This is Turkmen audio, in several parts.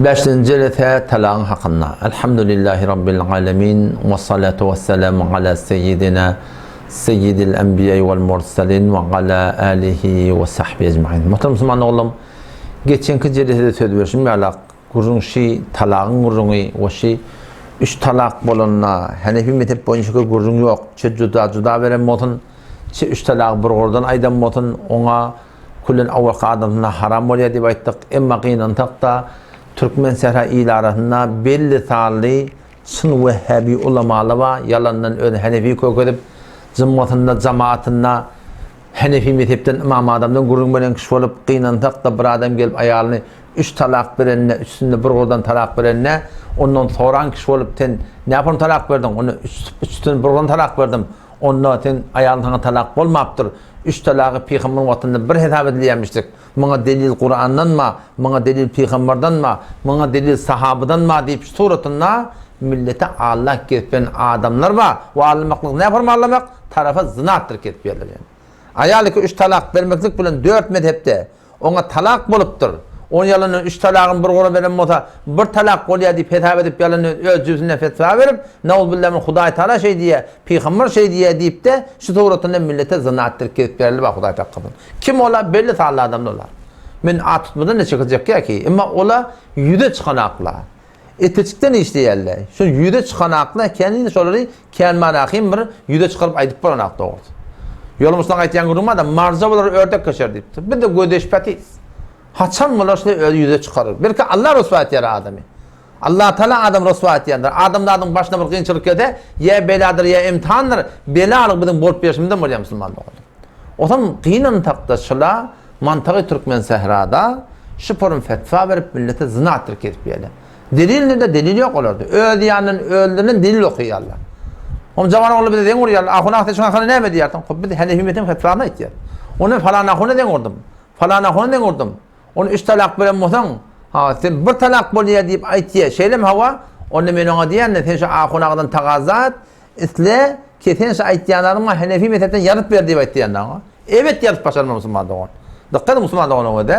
Bäşinji jelese talagyň hakynda. Elhamdülillahi Rabbil alemin we salatu we selamu ala seýidina seýidil enbiýai wal mursalin we ala alihi we sahbihi ecmain. Muhterem musulman doganlarym, geçenki jelesede söz berşim ýalak gürrüň şi talagyň gürrüňi we şi üç talak bolanda Hanefi mezhep boýunça gürrüň ýok. Çe juda juda beren bolsun, çe üç talagy bir gurdan aýdan bolsun, oňa Küllen owalky adamsyna haram bolýar diýip aýtdyk. Emma gynansak-da, türkmen sähra il arasynda belli sanly çyn wehhabi ulamalar bar, ýalandan özüni henefi kökedip, jymmasynda, jamaatynda henefi mezhepden ymam adamdan gürrüň beren kişi bolup, gynansak-da bir adam gelip aýalyny üç talak berende, üçüsinde bir gurdan talak berende, ondan soran kişi bolup, sen näpon talak berdiň, onda üçüsini bir gurdan talak berdim, Onda sen aýalyň saňa talak bolmapdyr. Üç talagy pygamber wagtynda bir hesap edilýärmişdik. Muňa delil Kurandanma, muňa delil pygamberdanma, muňa delil sahabydanma diýip şu suratynda millete Allah kesip beren adamlar bar. We allamaklyk näme forma allamak? Tarafa zynatdyr kesip berler ýani. Aýal iki üç talak bermeklik bilen dört mezhepde Oňa talak bolupdyr. Ony ýalandan üç talagyny bir gora beren bolsa, bir talak bolýar diýip hesap edip ýalandan öz jübsünden fetwa berip, Nauzubilla min Hudaý Tagala şeý diýýär, Pygamber şeý diýýär diýip-de, şu suratynda millete zyna etdirip gezip bereli bar Hudaý saklasyn. Kim ola? Belli sanly adamlar olar. Men at tutmadan-da çekiljek ýa ki. Emma ola ýüze çykanaklar. Eteçikden işleýärler. Şu ýüze çykanaklar kän şolary kän manahym bir ýüze çykaryp aýdyp boranak dogrusy. Ýolumyzdan aýtýan gürrüň bar-da, marja bolar ördek geçer diýipdir. Biz-de göz eşpetis. Haçan bular şeý özi ýüze çykarar? Belki Allah ryswa etýär adamy. Allah Taala adam ryswa etýändir. Adamzadyň başyna bir kynçylyk gelse, ýa beladyr, ýa imtihandyr. Belalyk biziň bolup berşimizden bolýar musulman doganlar. Otam gynansak-da şula Mantagy türkmen sährada şu porun fetwa berip millete zyna etdirip gezip ýörler. Delil nirde delil ýok olarda. Öz ýanyndan özlerinden delil okaýarlar. Oň jawan ogly bize deň urýarlar. Ahun aga sen şuň hakyna näme diýersiň? Hop biz Hanefi mezhebiň fetwasyny aýtýar. Ony falan ahuna deň urdum. Falan ahuna deň urdum. Ony üç talak beren bolsaň, ha sen bir talak bolýar diýip aýtýar. Şeýlemi hawa? Onda men oňa diýýän, sen şu ahun agadan tagaza et, isle, ki sen şu aýtýanlaryňy Hanefi mezhepden ýazyp ber diýip aýtýan oňa. Ebet ýazyp başarma musulman dogan. Dykgat et musulman dogan öňede.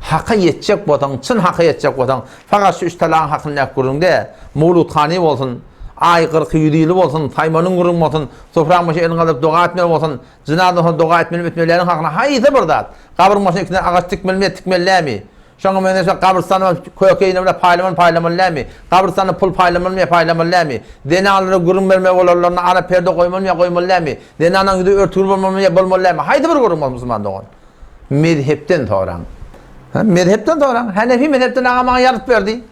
Haka ýetjek bolsaň, çyn haka ýetjek bolsaň, fakat şu üç talagyň hakyndaky gürrüň däl. Mowludhany bolsun, aý gyrky ýüz ýyly bolsun, saýmanyň gürrüň bolsun, sofraň başyna elini galdyryp doga etmeli bolsun, jynazadan soň doga etmelimi etmelidäliniň hakyna haýsy bir zat. Gabryň başyna ikiden agaç dikmelimi ýa tikmeli dälmi? Şoňa meňzeş gabrystanda köke iýne bilen paýlamaly paýlamaly dälmi? Gabrystanda pul paýlamalymy ýa paýlamaly dälmi? Zenanlara gürrüň bermeli bolanlarynda ara perde goýmalymy ýa goýmaly dälmi? Zenanyň ýüzi örtügli bolmalymy ýa bolmaly dälmi? Haýsy bir gürrüň bolsun musulman dogan? Mezhepden soraň. Hä, mezhepden soraň. Hanefi mezhepden aga maňa ýazyp berdi.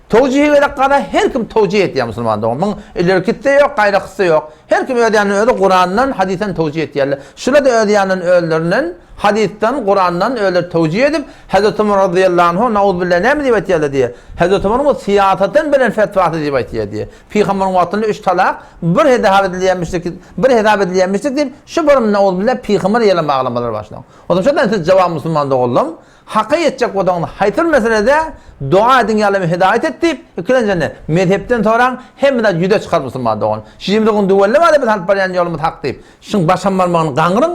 Towjihe gerek gaza her kim towjih etýär musulman dogan. Muň ilerkisi ýok, gaýrakysy ýok. Her kim öz ýanyndan özi Kurandan, hadysdan towjih etýärler. Şular-da öz ýanyndan özlerinden, hadysdan, Kurandan özleri towjih edip, Hezreti Omar razyýallahu anhu nauzubilla näme diýip aýtýarlar diýýär. Hezreti Omaryň bu syýasatdan beren fetwasy diýip aýtýar diýýär. Pygamberiň wagtynda üç talak bir hesap edilýärmişdik, bir hesap edilýärmişdik diýip, şu bir nauzubilla pygamber ýalan baglamalar başlan. Onsoň şondan siz jawap musulman doganlarym, Haka ýetjek bolsaňyz haýsy bir meselede doga ediň ýa Allamy hidaýat et diýip, ikilenjende mezhepden soraň, hemme zat ýüze çykar musulman dogan. Şijimiz gün düwelle barada biz alyp barýan ýolumyz hak diýip, şuň başam barmagyny gaňryň,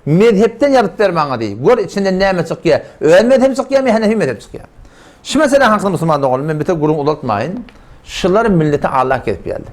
mezhepden ýazyp ber maňa diý. Gör içinden näme çykýar, öz mezhebi çykýarmy ýa hanefi mezhebi çykýar. Şu mesele hakynda musulman doganlar men beter gürrüň uzaltmaýyn. Şular millete Allah kesip ýerler.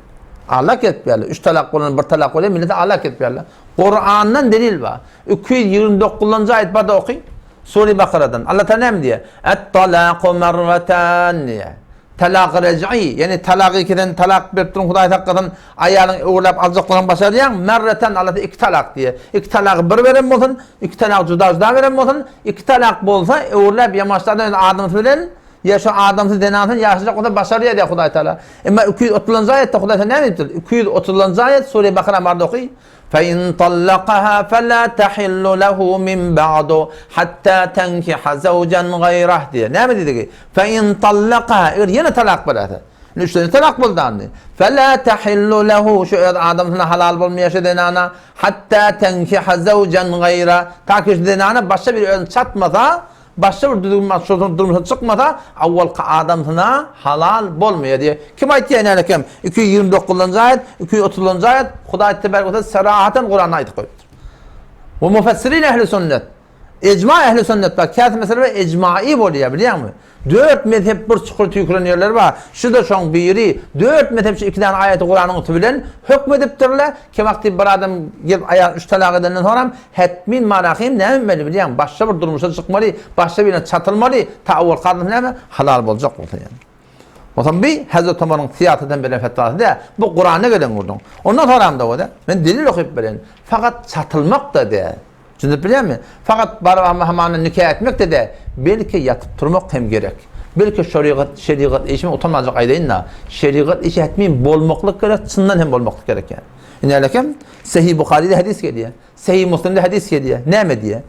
Allah kesip ýerler. Üç talak bolan bir talak bolýar, millete Allah kesip ýerler. Kurandan delil bar. 229-njy aýat bar-da oky. Sure Bakaradan. Allah Taala näme diýýär? Et-talaku marratan diýýär. Talak rej'i, ýagny talagy ikiden talak berip duruň Hudaý saklasyn, aýalyň öwürläp aljak bolsaň başarýaň, marratan Allah iki talak diýýär. Iki talagy bir beren bolsun, iki talagy juda-juda beren bolsun, iki talak bolsa öwürläp ýamaşlardan öz adamsy bilen ýa şu adamsy zenansyz ýaşajak bolsa başarýar diýýär Hudaý Taala. Emma 230-njy aýatda Hudaý Taala näme diýipdir? 230-njy aýat Sure Bakara barda oky. Fe-in tallakaha fela tahillu lehu min ba'du hatta tenkiha zewjen gaýrah diýýär. Näme diýdigi? Fe-in tallakaha, eger ýene talak bererse. Indi üçlenji talak boldy andi. Fela tahillu lehu, şu öz adamsyna halal bolmaýar şu zenana, hatta tenkiha zewjen gaýra, ta ki şu zenana başga biri özüni çatmasa, Başga bir düzgün bar, şondan durmuşa çykmasa, awwalky adamsyna halal bolmaýar diýýär. Kim aýtýar ine kem? 229-njy aýat, 230-njy aýat, Hudaý tebarek we teala sarahatan Kuranda aýdyp goýupdyr. We mufessirin ehli sünnet. Ejma ehli sünnet bar. Käsi mesele ejmai bolýar, bilýäňmi? Dört mezhep bir çukur tüýküren ýerleri bar. Şu-da şoň biri. Dört mezhep şu iki däne aýaty Kuranyň üsti bilen hökm edipdirler. Käwagt diýip bir adam gelip aýalyny üç talak edenden soňram hetmin marahym näme etmeli bilýäňmi? Başga bir durmuşa çykmaly, başga birine çatylmaly, ta owalky adamsy näme? Halal boljak bolsa ýani. Bolsam bi Hezreti Omaryň syýasadan beren fetwasy däl. Bu Kuranda gelen gürrüň. Ondan soňram-da bolýar. Men delil okyp bereýin. Fakat çatylmak-da däl. Düşünip bilýärmi? Fakat baryp hamana nika etmek-de däl, belki ýatyp turmak hem gerek. Belki şerigat, şerigat işi, men utanmajak aýdaýyn-da, şerigat işi hetmin bolmaklyk gerek, çyndan hem bolmaklyk gerek ýaly. Ine alekem, Sahih Buharyda hadys gelýär. Sahih Muslimde hadys gelýär. Näme diýýär?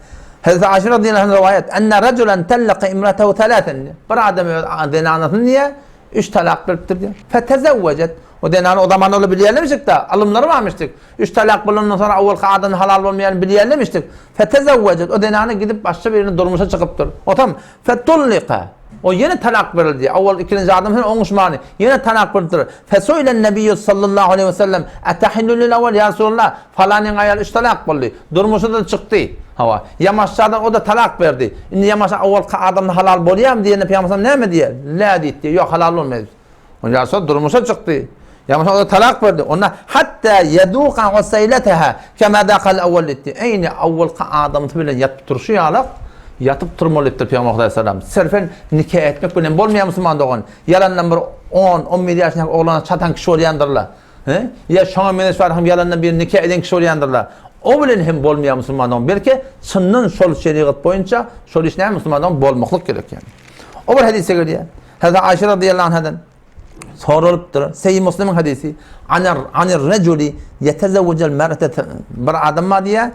Hazreti Aişe radiyallahu anha rowaýat, Enne rajulan tallaka imratehu thalathan. Bir adam öz zenanasyny diýýär, üç talak beripdir diýýär. Fetezewwejet. O zenany o zaman olar bilýärlemişik-de, alymlary barmyşdyk. Üç talak bolandan soňra owalky adamdan halal bolmaýanyny bilýärlemişdik. Fetezewwejet, o zenany gidip başga birine durmuşa çykypdyr. Otam, fetullika, o ýene talak berildi. Owal ikinji adam bilen oňuşmany, ýene talak beripdir. Fesuilen nebiýu sallallahu aleýhi we sellem, etahillu lil awwal, ýa Resulallah, falanyň aýaly üç talak boldy. Durmuşa-da çykdy. Hawa. Ýamaşjadan o-da talak berdi. Indi ýamaşa owalky adamdan halal bolýarmy diýende Pygamber näme diýýär? Lä diýipdir. Ýok, halal bolmaýar. Ondan soň durmuşa çykdy. Ýa bolmasa talak berdi. Onda hatda ýeduka usaýlataha kema dakal awwal diýdi. Eýni awwalky adamsy bilen ýatyp turşy ýalak ýatyp turmaly diýipdir Pygamber aleyhisselam. Sirfen nika etmek bilen bolmaýar musulman dogan. Ýalandan bir 10, 11 ýaşyndaky oglana çatan kişi bolýandyrlar. He? Ýa şoňa meňzeş bar hem ýalandan bir nika eden kişi bolýandyrlar. O bilen hem bolmaýar musulman dogan. Belki çyndan şol şerigat boýunça şol iş näme musulman dogan bolmaklyk gerek ýani. O bir hadise gelýär. Hazreti Aişe radıyallahu anhadan soralypdyr. Sahih Muslim'in hadisi. Anir anir rejuli yetezevvecel mer'ete bir adam bar diýe,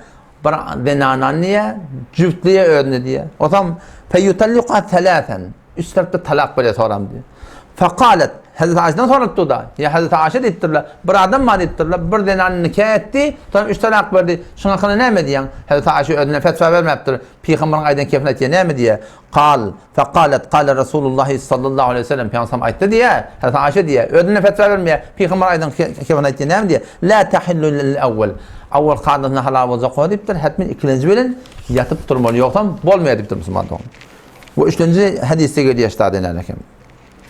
bir zenanan diýe, jübtliýe özüne diýe. Osam feyutallika thalathan. Üç tarapda talak berýär soram diýe. Fakalet Hazreti Aişeden soralypdyr da. Ya Hazreti Aişe diýipdirler. Bir adam bar diýipdirler. Bir zenany nikah etdi, soň üç talak berdi. Şuň hakynda näme diýýäň? Hazreti Aişe özüne fetwa bermäpdir. Pygamberyň aýdan kepini aýtýar. Näme diýýär? Kal, fekalet, kale Resulullahi sallallahu aleýhi we sellem, Pygamber aýtdy diýýär, Hazreti Aişe diýýär, özüne fetwa bermeýär, Pygamber aýdan kefini aýtýar, näme diýýär? La tahillu lil awwal. Awwal kadasyna halal boljak o diýipdir, hetmen ikilenji bilen ýatyp durmaly, ýogsam bolmaýar diýipdir musulman dogan. Bu üçlenji hadysda gelýär şta diýen eken.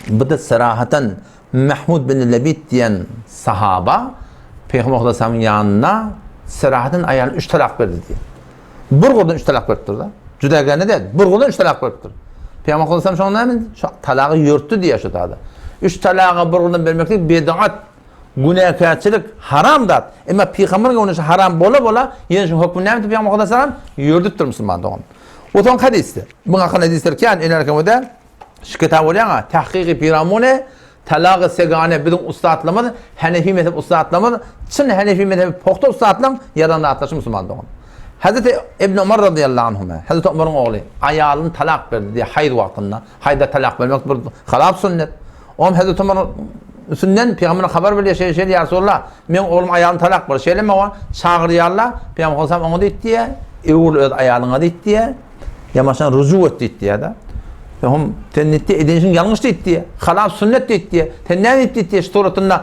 Bu-da sarahatan Mahmud bin Lebit diýen sahaba Pygamber Hudaýyň ýanynda sarahatan aýalyny üç talak berdi diýýär. Bir gurdan üç talak beripdir-de. Juda gäne däl, bir gurdan üç talak beripdir. Pygamber Hudaýam şoňa näme? Şu talagy ýörtdi diýýär şu tada. Üç talagy bir gurdan bermeklik bid'at, günäkärçilik, haram zat. Emma Pygamber göwnüne şu haram bola-bola ýene şu hökmüni näme etdi Pygamber Hudaýam? Ýördüpdir musulman dogan. O soň hadysdy. Muňa hakynda hadyslar kän, ilerki öde. Şu kitap bolýan-a, Tahkyky Piramune, Talagy Segane biziň ussatlarymyz, Hanefi mezhep ussatlarymyz, çyn Hanefi mezhebi pugta ussatlaryň ýazan zatlary şu musulman dogan. Hazreti Ibn Omar radiyallahu anhuma, Hazreti Omaryň ogly, aýalyny talak berdi diýýär haýz wagtynda. Haýzda talak bermek bir halap sünnet. Oňam Hazreti Omar üstünden pygambere habar berýär, şeýle şeýle ýa Resulallah, meň oglum aýalyny talak berdi. Şeýlemi oňa çagyrýarlar, Pygamber sallallahu oňa diýdi diýýär, öwrül öz aýalyňa diýdi diýýär. Ýamaşan rujuk et diýdi diýýär-de. Hom sen diýdi, eden işiň ýalňyş diýdi diýýär. Halap sünnet diýdi diýýär. Sen näme diýdi diýdi, şu suratynda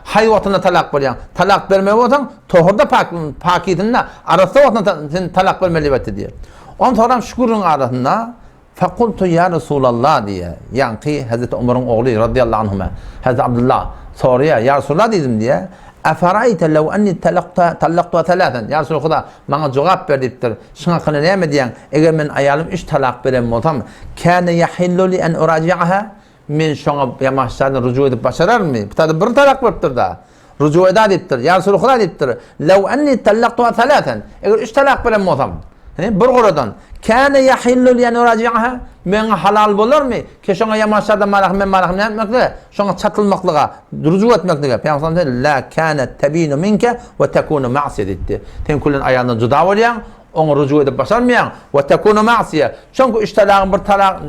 haý wagtynda talak berýäň. Talak bermeli bolsaň, tohurda pak pakisinde arassa wagtynda sen talak bermeli diýip aýtdy diýýär. Ondan soňram şu gürrüň arasynda Fekultu ýa Resulallah diýýär. Ýaňky Hazreti Omaryň ogly radiyallahu anhuma, Hazreti Abdullah soraýar, ýa Resulallah diýdim diýýär. Eferaýte lew enni talakta talaktu thalathan. Ýa Resulallah, maňa jogap ber diýipdir. Şuň hakynda näme diýýäň? Eger men aýalym üç talak beren bolsam, kâne yahillu li en uraji'aha? Men şoňa ýamaşjadan rujuk edip başararmy? Bu taýda bir talak beripdir-da. Rujuk eda diýipdir. Ýa Resulullah diýipdir. Lew enni tallaktuha thalathan. Eger üç talak beren bolsam, bir guradan, kâne yahillu li en uraji'aha? Meňe halal bolarmy? Ki şoňa ýamaşjadan marahym men marahym näme etmeklige? Şoňa çatylmaklyga, rujuk etmeklige. Pygamber sallallahu aleyhi ve sellem, la kâne tebinu minke we tekunu ma'siye diýipdi. Sen küllen aýalyndan juda bolýaň, oňa rujuk edip başarmaýaň, we tekunu ma'siye. Çünki üç talagyň bir talak,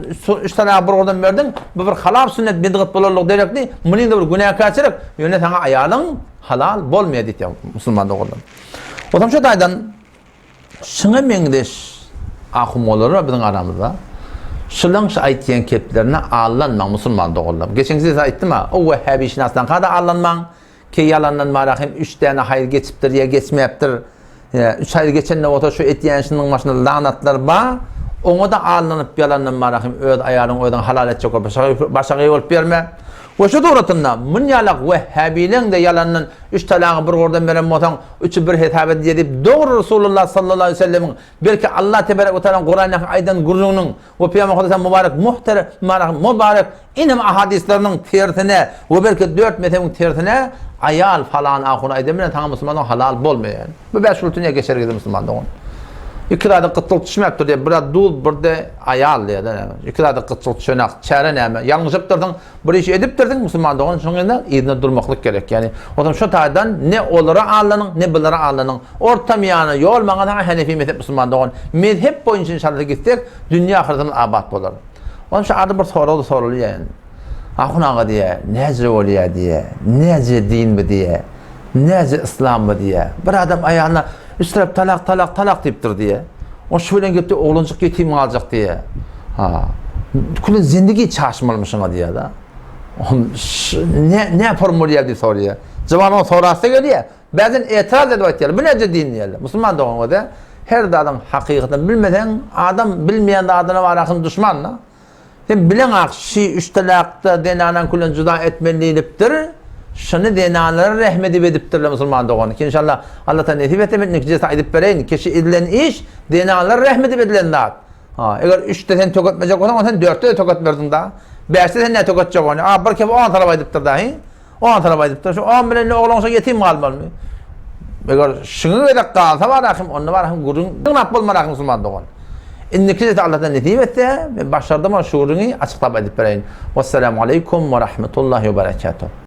üç talagy bir oradan berdiň, bu bir halap sünnet bidgat bolanlygy derekli, munyň-da bir günäkärçilik, ýöne saňa aýalyň halal bolmaýar diýipdi musulman doganlar. Otam şu taýdan Şuňa meňzeş ahungolar bar biziň aramyzda. Şulaň şu aýtýan keplerine aldanmaň musulman doganlar. Geçenki size aýtdym-a, o wehhabişynasdanka-da aldanmaň, ki ýalandan bara hem üç däne haýyr geçipdir ýa geçmäpdir. Üç aý geçende bolsa şu etýän işiniň başynda lanatlar bar. Oňa-da aldanyp ýalandan barahym öz aýalyňy özüň halal etjek bolup başagaý bolup ýörme. We şu suratynda munýalak wehhäbileň-de ýalandan üç talagy bir gurdan beren bolsaň, üçi bir hesap edilýär diýip dogry Resulullah sallallahu aleýhi we sellemiň belki Allah tebarek we taalaň Kurandaky aýdan gürrüňiniň we Pygamber Hudaýa mubarek muhterem mubarek Inim ahadyslarynyň tersine we belki dört mezhebiň tersine aýal falan ahun aýdan bilen saňa musulman dogan halal bolmaýar. Bu bäş gül dünýä geçer gider musulman dogan. Iki zada gytçylyk düşmäpdir diýip, bir duz, bir de aýal diýýär. Iki zada gytçylyk düşenak. Çäre näme? Ýalňyşypdyrsyň, bir iş edipdirsiň musulman dogan, şonuň ýerine yzyna durmaklyk gerek. Ýani, o zaman şu taýdan ne olara allanyň, ne bulara allanyň. Orta miýana ýol maňa saňa Hanefi mezhep musulman dogan. Mezhep boýunça inşallah gitsek, dünýä ahyretimiz abat bolar. Onuň şu ady bir sorag sorulýar indi. Ahun aga diýýär, näce bolýar diýýär, näce din bu diýýär, näce yslam bu diýýär. Bir adam aýalyna üç tarap talak, talak, talak diýipdir diýýär. O şu bilen gepde oglanjyk ýetim galjak diýýär. Ha. Külün zindigi çaşmalmyşyňa diýýär da. Ne ne form bolýar diýip sorýar. Jawab oňa sorasy gelýär. Bäzen etiraz edip aýtýarlar. Bu näce din diýýärler. Musulman dogan göze her zadyň hakykatyny bilmeseň, adam bilmeýän zadyna barasyn duşman da. Sen bileň ak şi üç talakda zenanaň külen juda etmeli diýlipdir. Şuny zenanlara rehm edip edipdirler musulman dogan. Ki inşallah Allah taala nesip etse men indiki aýdyp bereýin. Ki şi edilen iş zenanlara rehm edip edilen zat. Ha, eger üçde sen töketmejek bolsaň, onda sen dörtde de töketmerdiň da. Bäşde sen näme töketjek ony? A bir kep on tarap aýdypdyr da, hi? On tarap aýdypdyr. Şu on bilen oglan şo ýetim galmalymy? Eger şuňa gezek galsa bar ahim, onda bar ahim gürrüň ýygnap bolmar ahim musulman dogan. Indiki jete Allahdan nesip etse, men başardym şu gürrüňi açyklap aýdyp bereýin. Wassalamu aleýkum we rahmetullahi we berekatuh.